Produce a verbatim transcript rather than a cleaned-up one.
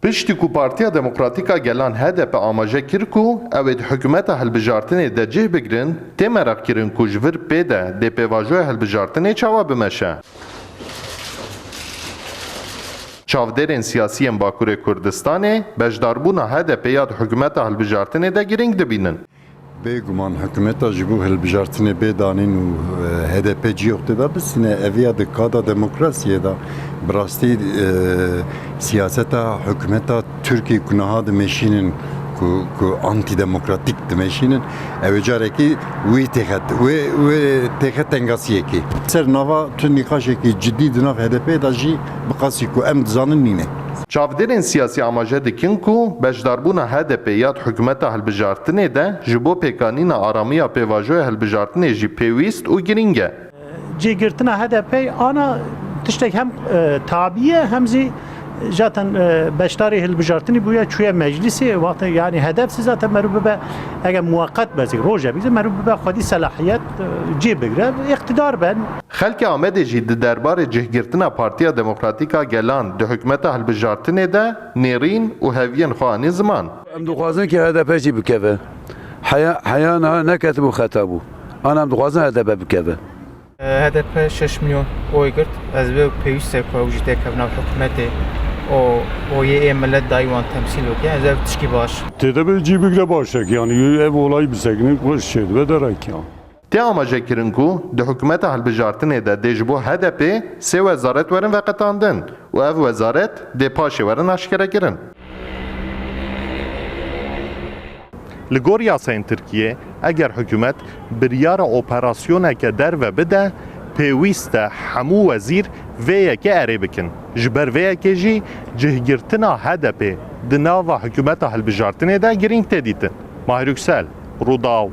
Piştî ku Partiya Demokratîk a Gelan, H D P, amaje kir ku ew ê di hikûmeta hilbijartinê de cih bigrin, tê meraq kirin ku ji vir pê de dê pêvajoya hilbijartinê çawa bimeşe. Çavdêrên siyasî yên Bakurê Kurdistanê beşdarbûna H D P ya di hikûmeta hilbijartinê de girîng dibînin. Bêguman hikûmeta ji bo hilbijartinê bê danîn û, e, H D P cî oxtê de bistîne, ev ya di kada demokrasiyê de bi rastî, e, siyaseta hikûmeta Tirkiyê ku niha dimeşînin, ku, ku antidemokratîk dimeşînin, ew ê carekî wî têxe, wê, wê têxe tengasiyekê. Ser nava tu nîqaşekî cidî di nav H D P de jî bi qasî ku em dizanin nîne. Çavdêrên siyasî amaje dikin ku beşdarbûna H D P ya di hikûmeta hilbijartinê de ji bo pêkanîna aramiya pêvajoya hilbijartinê jî pêwîst û girîng e. Cêgirtina H D P ana tiştek hem, e, tabî ye hem zî zaten, e, beşdarê hilbijartinê bûye, çûye meclisê, wextê, yanî hedef zî zaten merû bibe, eger muweqet be zî, roje bî zî merû bibe xwedî selahiyet, e, cê bigre, îqtidar ben. Xelkê Amedê jî di derbarê cihgirtina Partiya Demokratîk a Gelan di hikûmeta hilbijartinê de nêrîn û heviyên xwe anî ziman. Em dixwazin ki H D P jî bikeve. Heya, heya niha neketibû xeta bû. Ana em dixwazin H D P bikeve. H D P şeş milyon oy girt. Ez vê pêwîst e ku ew jî têkevin nav hikûmetê. O, oyê ê milet dayî wan temsîl bike. Ez ev tişkî baş. Tê de bê cî bigre baş e ki, yanî ev olayî bisekinin, xweş çê dibe derek ya. Tê amajekirin ku di hikûmeta hilbijartinê de dê ji bo H D P sê wezaret werin veqetandin û ev wezaret dê paşê werin aşkerekirin. Li gor yasayên Tirkiyê, eger hikûmet biryara operasyoneke derve bide, pêwîst e hemû wezîr vê yekê erê bikin. Ji ber vê yekê jî cihgirtina H D P di nava hikûmeta hilbijartinê de girîng tê dîtin. Mahir Yüksel, Rûdaw,